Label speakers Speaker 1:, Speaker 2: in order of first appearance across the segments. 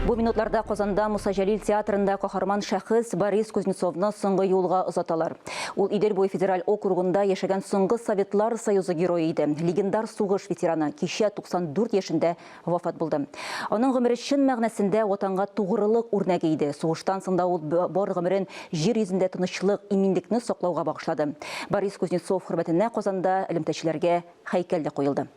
Speaker 1: Бу минутларда Казанда Муса Җәлил театрында каһарман шәхес Борис Кузнецовны соңгы юлга озаталар. Ул Идел буе федераль округында яшәгән соңгы Советлар Союзы герое иде. Легендар сугыш ветераны кичә 94 яшендә вафат булды. Аның гомере чын мәгънәсендә Ватанга тугрылык үрнәге иде. Сугыштан соң да ул бар гомерен җир йөзендә тынычлык, иминлекне саклауга багышлады. Борис Кузнецов хөрмәтенә Казанда элемтәчеләргә һәйкәл дә куелды.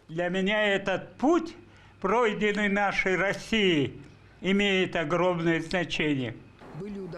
Speaker 2: Для меня этот путь, пройденный нашей Россией, имеет огромное значение.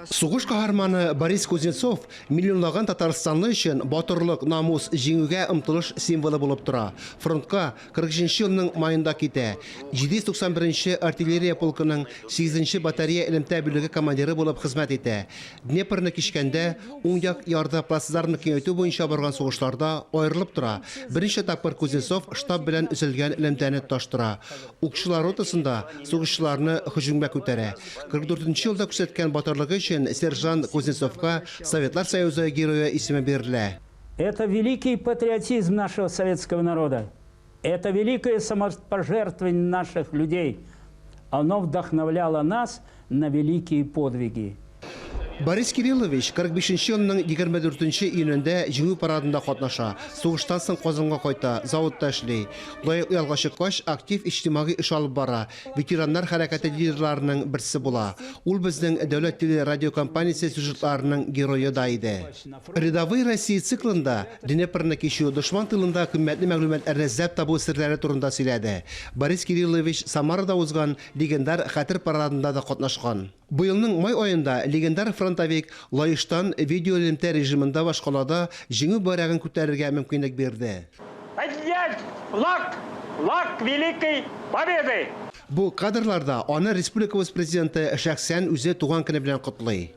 Speaker 3: Сугыш каһарманы Борис Кузнецов миллионлаган татарстанлы өчен батырлык, намус, җиңүгә омтылыш символы булып тора. Фронтка 43 нче елның маенда китә. 791 нче артиллерия полкының 8 нче батарея элемтә бүлеге командиры булып хезмәт итә. Днепрны кичкәндә, уң як ярда плацдармны киңәйтү буенча барган сугышларда аерылып тора. Берничә тапкыр Кузнецов штаб белән өзелгән элемтәне тоташтыра. Укчылар ротасында сугышчыларны һөҗүмгә күтәрә. 44 нче елда күрсәткән батырлыгы өчен сержант Кузнецовка Советлар Союзы Герое исеме бирелә.
Speaker 2: Это великий патриотизм нашего советского народа. Это великое самопожертвование наших людей. Оно вдохновляло нас на великие подвиги.
Speaker 3: Борис Кириллович 45 нче елның 24 нче июнендә Җиңү парадында катнаша. Сугыштан соң Казанга кайта, заводта эшли. Лаеклы ялга чыккач, актив иҗтимагый эш алып бара, ветераннар хәрәкәте лидерларының берсе була. Ул безнең дәүләт телерадиокомпаниясе сюжетларының герое да иде. Рядовые России циклында Днепрны кичү, дошман тылында кыйммәтле мәгълүматларны эзләп табу серләре турында сөйләде. Борис Кириллович Самарада узган легендар Хәтер парадында да катнашкан. Быелның май аенда легендар фронтовик Лаештан видеоэлемтә режимында башкалада Җиңү байрагын күтәрергә мөмкинлек бирде.
Speaker 2: Поднять флаг! Флаг Великой Победы!
Speaker 3: Бу кадрларда аны республикабыз Президенты шәхсән үзе туган көне белән котлый.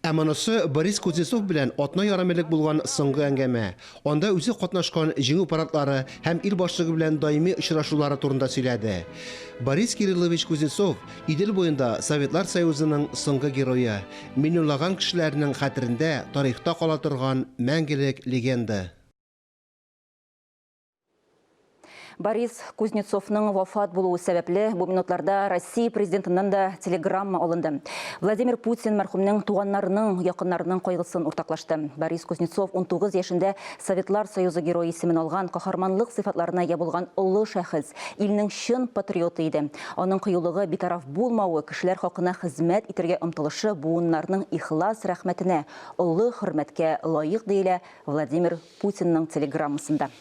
Speaker 3: Ә монысы Борис Кузнецов белән атна ярым элек булган соңгы әңгәмә. Анда үзе катнашкан Җиңү парадлары һәм ил башлыгы белән даими очрашулары турында сөйләде. Борис Кириллович Кузнецов, Идел буенда Советлар Союзының соңгы герое, миллионлаган кешеләрнең хәтерендә тарихта кала торган мәңгелек легенда.
Speaker 1: Борис Кузнецовның вафат булуы сәбәпле, бу минутларда Россия президентыннан да телеграмма алынды. Владимир Путин мәрхүмнең туганнарының, якыннарының кайгысын уртаклашты. Борис Кузнецов 19 яшендә Советлар Союзы Герое исемен алган, каһарманлык сыйфатларына ия булган олы шәхес, илнең чын патриоты иде. Аның кыюлыгы, битараф булмавы, кешеләр хакына хезмәт итәргә омтылышы буыннарның ихлас рәхмәтенә, олы хөрмәткә лаек, диелә Владимир Путинның телеграммасында.